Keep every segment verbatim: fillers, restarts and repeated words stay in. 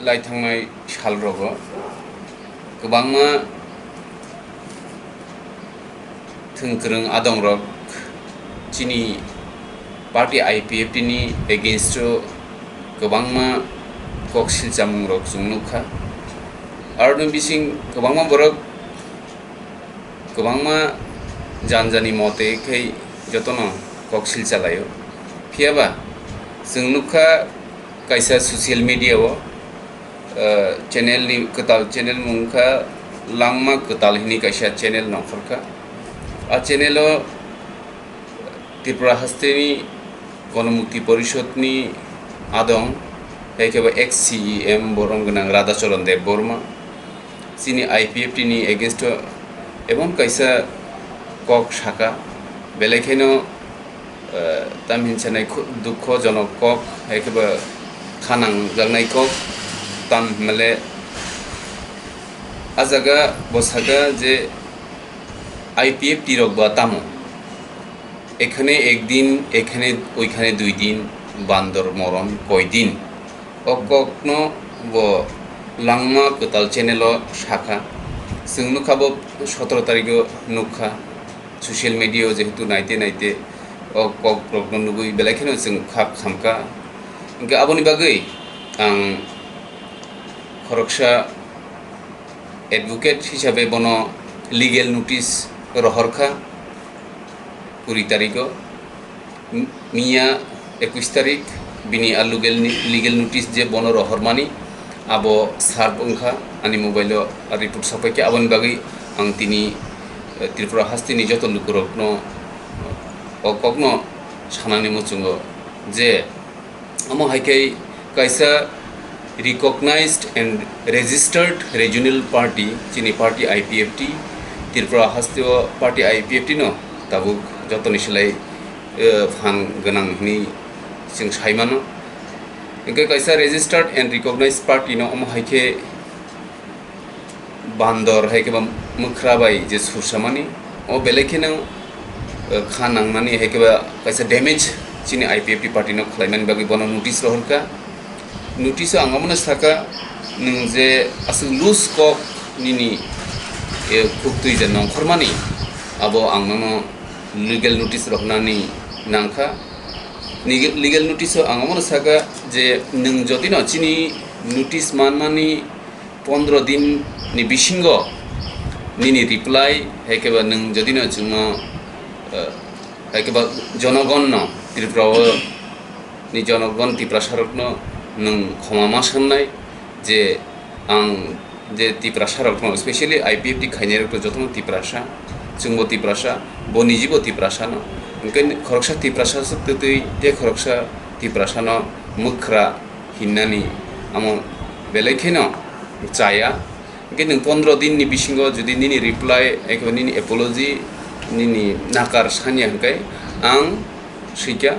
Lai thangnai salrogo kwbangma thwngkwrwng adongrok chini party I P F T ni against o kwbangma kok silchamungrok chwng nukha. Aroni bising kwbangma borok kwbangma janjani mote khai jotono kok silchalaio. Phiyaba chwng nukha kaisa social media o, ah, channel ni kwtal channel mung kha Langma Kwtal hini kaisa channel nongkhor kha. A channel o Tripura hasteni Gonomukti Porishod ni adong, hai khe bo ex C E M borom gwnang Radhacharan Debbarma chini I P F T ni against o emon kaisa kok saka, belai kheno, eh, tam hinsanai khu-, dukho jonok kok, hai khe bo kha nangjaknai kok, tam hinmale a jaga bo saka je I P F T rok ba tamo, ekhane ekdin, ekhane oikhane dui din, bandor moron koi din. O kokno bo Langma Kwtal channel o sakha. Chwng nukha bo sotoro tarikh o nukha. Social media o jehetu naite naite o kok rokno nugwi belai kheno chwng khak khamkha. Hwnkhe aboni bagwi ang khoroksa advocate hisabe bono legal notice rohorkha kuri tarikh o. M-, miya ekush tarik bini a legal ni, legal notice je bono rohormani abo serve wngkha ani mobile o report sapaikha, aboni bagwi ang tini, eh, Tripura hasteni joto lukurokno, eh, o kokno sanani muchungo je omo hai khe kaisa recognized and registered regional party, chini party I P F T, Tripura hasteo party I P F T no tabuk jotoni silai, eh, phan gwnang hwnwi chwng sai mano. Hwnkhe kaisa registered and recognized party no omo hai khe bandor hai khe ba mwkhra bai je sursamani, o belai kheno, eh, kha nangmani hai khe ba kaisa damage chini I P F T party no khlaimani bagwi bono notice rohorkha. Notice o ang omono saka, nwng je aswk loose kok nini, eh, khuktwi je nongkhormani, abo ang nono legal notice rohornani nangkha. Nigi-, legal notice o ang omono saka je nwng jotino chini notice manmani pondro din ni bisingo nini reply, hai khe ba nwng jodi no chwngno, eh, hai khe ba jonogon no, Tripura o ni jonogon Tiprasa rok no nwng khoma ma sannai je ang je Tiprasa rok no, specially I P F T khainai rok no joto no Tiprasa, chwngbo Tiprasa, bo nijibo Tiprasa no, hwnkhe khoroksa Tiprasa swk twtwi tei khoroksa Tiprasa no mwkhra hinnani amo belai kheno chaya. Hwnkhe nwng pondro din ni bisingo jodi nini reply, ekhe ba nini apology, nini nakar sanya hwnkhe ang swikha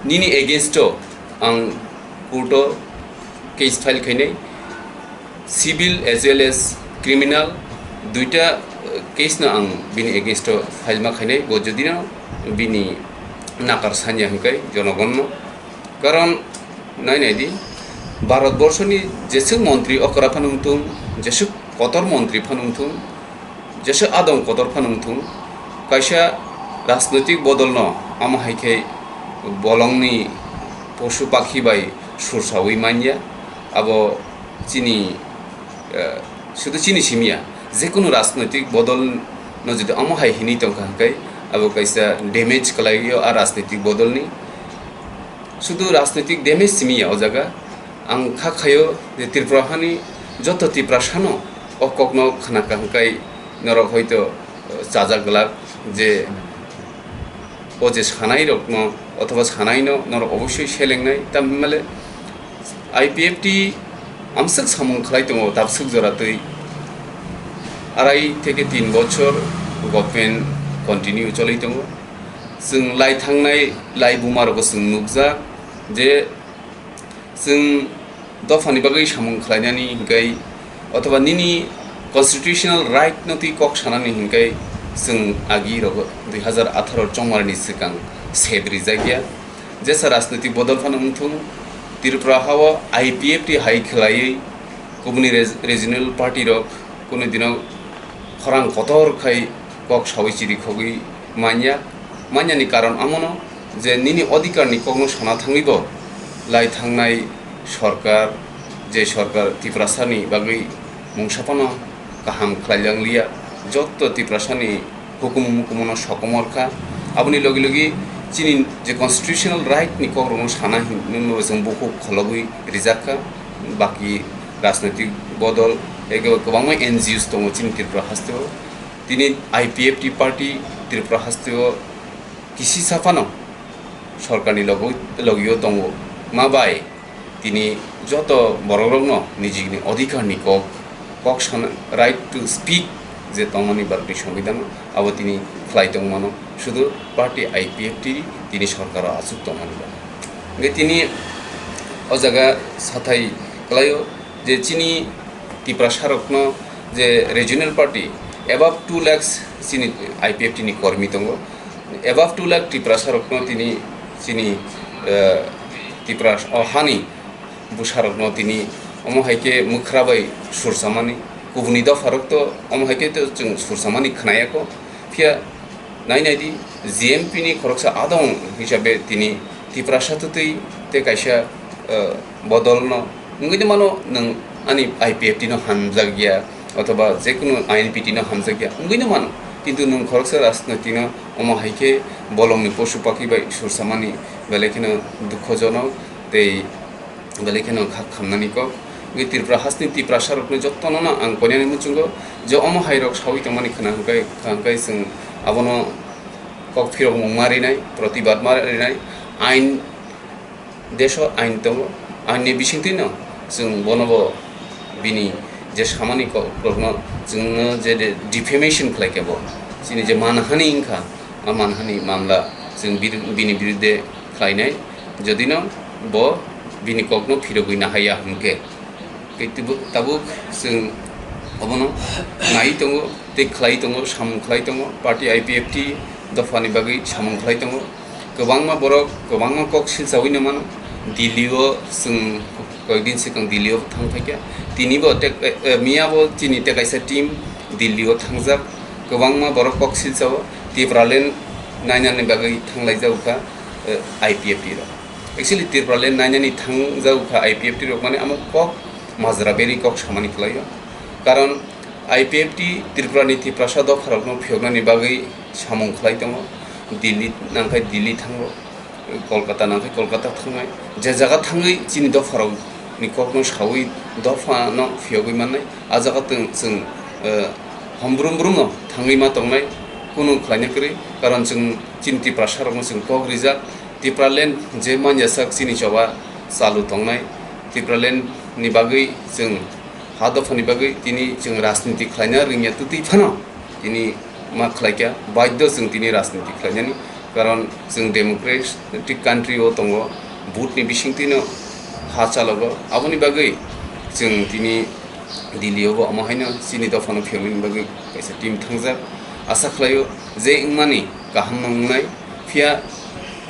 nini against o ang court o case file khainai, civil as well as criminal duita, eh, case no ang bini against o file ma khainai, bo jodi no bini nakar sanya hwnkhe jonogon no. Karon nai nai di, Bharat borso ni jeswk montri okra phano wngthung, jeswk kotor montri phano wngthung, jeswk adong kotor phano wngthung, kaisa rajnoitik bodol no amo hai khe bolong ni posu pakhi bai sursawi manya, abo chini, eh, sudu chini simi ya, jekunu rajnoitik bodol no jodi amo hai hinwi tongkha hwnkhe abo kaisa damage kwlaio a rajnoitik bodol ni. Sudu rajnoitik damage simi ya o jaga. Ang kha khaio je Tripura hani joto Tiprasa no o kokno khna kaham kai norok hoito, eh, chajak glak je o je sanai rokno othoba sanai no norok obossoi selengnai, tamhinmale I P F T amswk samung khlai tongo, dabswk jora twi arai theke tin bochor government continue choli tongo. Chwng lai thangnai lai buma rogo chwng nukjak je chwng dophani bagwi samung khlainani hinkai othoba nini constitutional right no twi kok sanani hinkai chwng agi rogo dui hazar atharo chongmarni swkang sep rijak ya. Jesa rajnoitik bodol phano wngthung, Tripura hao I P F T hai khlaiwi kubuni reg-, regional party rok kunu dino khorang kotor khai kok sawi chiri khogwi manya. Manyani karon amono je nini odhikar ni kokno sana thangwi bo lai thangnai sorkar, je sorkar Tiprasa ni bagwi mungsa phano kaham khlai liya, jotto Tiprasa ni hukumu mukumu no sokomor kha. Aboni logi logi chini je constitutional right ni kok rok no sana hin, nung no chwng bukhuk kholobwi rijak kha. Baki rajnaitik bodol, ego kwbangma N G Os tongo chini Tripura haste o. Tini I P F T party Tripura haste o kisisa phano sorkar ni logo-, logi o tongo. Ma bai tini joto borok rok no nijini odhikar ni kok, kok sana, right to speak je tongmani Bharatni Songbidan o, abo tini khlai tongmano, sudu party I P F T tini sorkar o achuk tongmani bagwi. Hingke tini o jaga sathai kwlaio je chini Tiprasa rokno je regional party above two lakhs chini I P F T ni kormi tongo, above two lakh Tiprasa rokno tini chini, eh, Tiprasa o hani bwsarokno tini omo hai khe mwkhra bai sursamani, kubuni dopharok to omo hai khe to chwng sursamani khnayako. Phiya nai nai di, G M P ni khoroksa adong hisabe tini Tiprasa twtwi tei kaisa, eh, bodolno wngwi mano nwng ani I P F T no hamjakya othoba jekunu I N P T no hamjakya wngwi mano, kintu nwng khoroksa rajnoitik no omo hai khe bolongni posu pakhi bai sursamani belai kheno dukhojonok tei belai kheno kha khamnani kok. Wngwi Tripura hasteni Tiprasa rokno jotono no ang koinani muchungo je omo hai rok sawi tongmani khna hwnkhe, hwnkhe chwng abono kok phirokmung ma rinai, protibad ma rinai, ain, deso ain tongo, ain ni bisingtwi no chwng bono bo bini je samani kok rokno chwngno je de-, defamation khlai khe bo chini je manhani wngkha, a manhani mamla chwng bir-, bini birudde khlainai, jodino bo bini kokno phirogwi nahaiya hwnkhe. Tei tibuk-, tabuk chwng obono nai tongo, tei khlai tongo, samung khlai tongo, party I P F T dophani bagwi samung khlai tongo. Kwbangma borok, kwbangma kok silchawi no mano. Delhi o chwng koikdin swkang Delhi o thang phaikha. Tini bo tek-, eh, eh, miya bo chini tei kaisa team Delhi o thangjak. Kwbangma borok kok silchao, Tipraland nainani bagwi thanglaijak kha, eh, I P F T rok. Actually, Tipraland nainani thangjago kha I P F T rok, mane amo kok majra beri kok samani khlaio. Karon I P F T Tripura ni Tiprasa dopharokno phiyoknani bagwi samung khlai tongo. Delhi nangkhai Delhi thango, Kolkata nangkhai Kolkata thangnai. Je jaga thangwi chini dopharok ni kokno sawi dophano phiyogwi mannai. A jaga tong-, chwng, eh, hombrum brum no thangwi ma tongnai, kunu khlaina kwrwi, karon chwng chini Tiprasa rokno chwng kok rijak. Tipraland je manya sak chini choba chalu tongnai, Tipraland ni bagwi chwng ha dophani bagwi tini chwng rajniti khlaina rwngya twtwi phano tini ma khlaikha, baidho chwng tini rajniti khlainani, karon chwng democratic country o tongo, vote ni bisingtwino ha chalogo, aboni bagwi chwng tini Delhi o bo omo haino chini dophano phiyoknani bagwi kaisa team thangjak. Asa khlaio je wngmani kaham no wngnai, phiya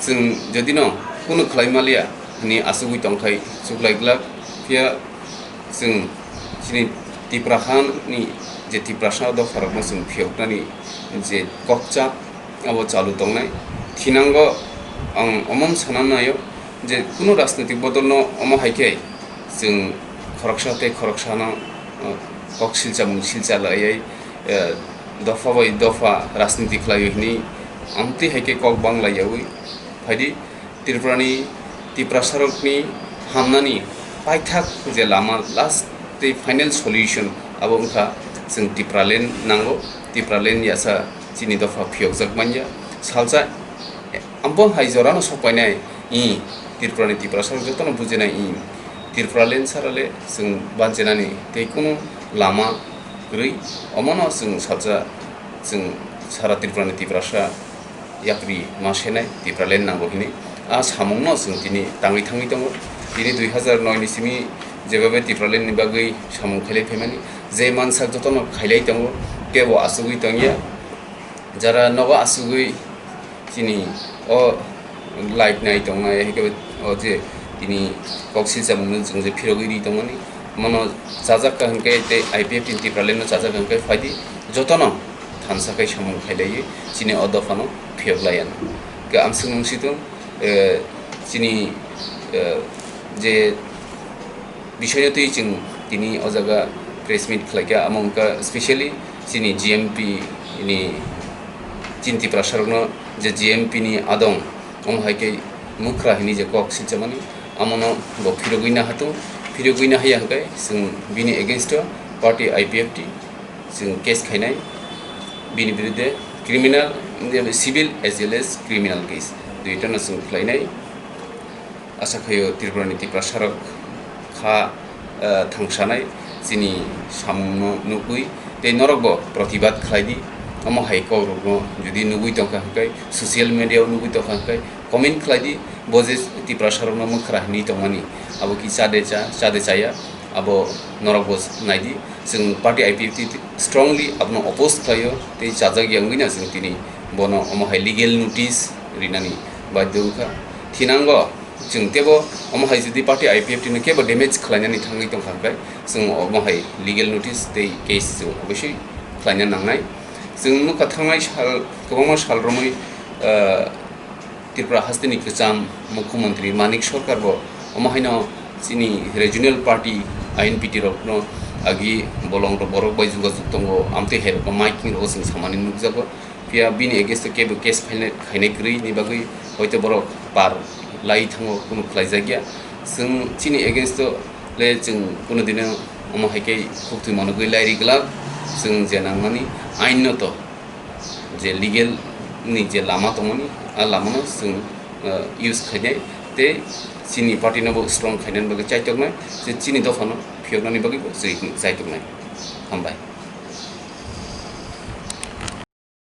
chwng jodino kunu khlai maliya hwnwi asugwi tongkhai chuklai glak, phiya chwng chini Tipra hani je Tiprasa dopharokno chwng phiyoknani je kokcha abo chalu tongnai. Thinango ang omo sana naio je kunu rajnitik bodolno omo hai khe chwng khoroksa tei khoroksano, uh, kok silchamung silcha laiwi, uh, dopha bai dopha rajniti khlaiwi hwnwi amtwi hai khe kok bang laiyawi phaidi. Tripurani, Tiprasarokni hamnani paithak je lama last tei final solution abo wngkha chwng Tipraland nango. Tipraland yasa chini dopha phiyokjak manya. Salsa abo hai jorano sokpainai i Tripurani Tiprasarok jotono bujinai i Tipraland sarale chwng banchenani tei kunu lama kwrwi. Omono chwng salsa chwng sara Tripurani Tiprasa yapri ma senai Tipraland nango hinwi. A samungno chwng tini tangwi thangwi tongo. Tini dui hazar noi ni simi jebabe Tipraland ni bagwi samung khailai phaimani, je mansak jotono khailai tongo, kebo asugwi tongya. Jara nogo asugwi chini o live nai tongnai, hai khe o je Tini kok silchamungno chwng je phirogwi ri tongmani, mono chajak ka hwnkhe tei I P F T ni Tipraland no chajak ka hwnkhe phaidi jotono thansa khai samung khailaiwi chini o dophano phiyok laiya. Khe amswk nung situng, eh, chini, eh, je bisoyno twi chwng tini o jaga press meet khlaikha, amo wngkha specially chini G M P ni, chini Tiprasarokno je G M P ni adong, omo hai khe mwkhra hwnwi je kok silchamani, amono bo phirogwi nahatung, phirogwi nahaiya hwnkhe chwng bini against o party I P F T chwng case khainai, bini birudde criminal, civil as well as criminal case duitano chwng khlainai. Asa khaio Tripura ni Tiprasarok kha, eh, thangsanai chini samungno nugwi tei norokbo protibad khlaidi. Omo hai kokrokno jodi nugwi tongkha hwnkhe, social media o nugwi tongkha hwnkhe, comment khlaidi, bo je Tiprasarokno mwkhra hwnwi tongmani, abo ki chade cha, chade chaya, abo norokbo naidi. Chwng party I P F T strongly abono oppose khlaio tei chajak ya wngwi no chwng tini bono omo hai legal notice rinani badhyo wngkha. Thinango chwng teibo omo hai jodi party I P F T no kebo damage khlainani thangwi tongkha hwnkhe, chwng omo hai legal notice tei case chwng obviously khlaina nangnai. Chwng nukha thangnai sal, kwbangma sal romwi, ah, Tripura hasteni kwcham Mukhyamantri Manik Sarkar bo omo haino chini regional party I N P T rokno agi bolong rok borok bai jogajog tongo, amtwi hai rokno miking rogo chwng samani nukjago. Phiya bini against o kebo case phainai, khainai kwrwi ni bagwi hoito borok par lai thango, kunu khlaijakya. Chwng chini against o le chwng kunu dino omo hai khe khuktwi monogwi lairi glak. Chwng je nangmani ain no to je legal ni je lama tongmani, a lamano chwng, uh, use khainai tei chini party no bo strong khainani bagwi chaitoknai, je chini dophano phiyoknani bagwi bo chai-, chaitoknai. Hambai.